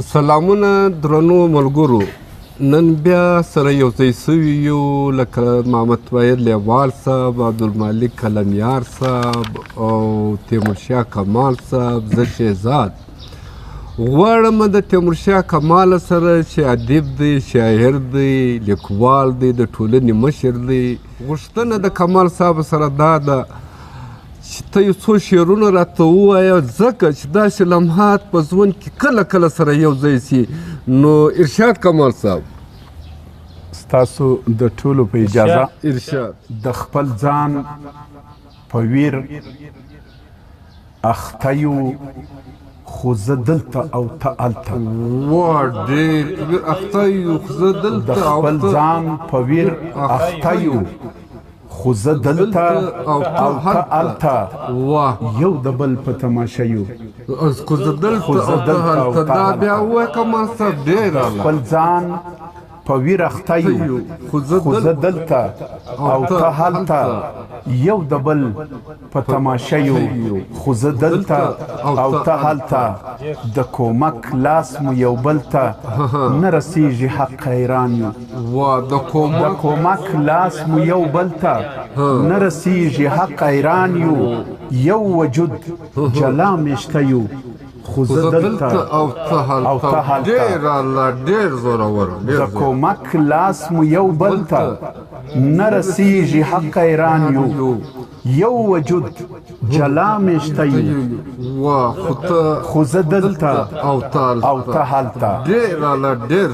سلامونه درنو ملګرو، نن بیا سره یو ځای سوي یو، لکه محمد طاهر لیوال صاحب، عبدالمالک قلمیار صاحب او تیمورشاه کمال صاحب. زه شهزاد غواړم د تیمورشاه کمال سره چې ادیب دی، شاعر دی، لیکوال دی، د ټولنې مشر دی، غوښتنه د کمال صاحب سره دا ده چې ته یو څو شعرونه راته ووایه، ځکه چې داسې لمحات په ژوند کې کله کله سره یو ځای سي. نو ارشاد کمال صاحب، ستاسو د ټولو په اجازه. ارشاد. د خپل ځان په ویر اخته یو، خو زه دلته او ته هلته. وا، ډېر اخته یو، خو زه د دلته او خپل ته ځان په ویر اخته یو، خو زه دلته او او ته هلته. واه. یو د بل په تماشه یو. خو زه دلته خو زه او ته دلته او هلته. ته دا هلته. بیا ووایه کمال صاحب، ډېر اعلی. خپل ځان په ویر اخته یو، خو زه خو زه دلته او ته هلته. یو د بل په تماشه یو، خو زه دلته او ته هلته. د کومک لاس مو یو بل ته نه رسیږي، حق حیران یو. وا، د د کومک کومک لاس مو یو بل ته نه رسیږي، حق حیران یو. یو وجود جلا میشته یو، خو خو زه زه دلته دلته او ته او ته هلته. هلته. ډېر اعلی، ډېر زورور، ډېر د زورور. کومک لاس مو یو بل ته نه رسیږي، حق حیران یو. یو وجود جلا میشته یو، وا، خو ته خو زه دلته او ته او ته هلته. ډېر اعلی، ډېر.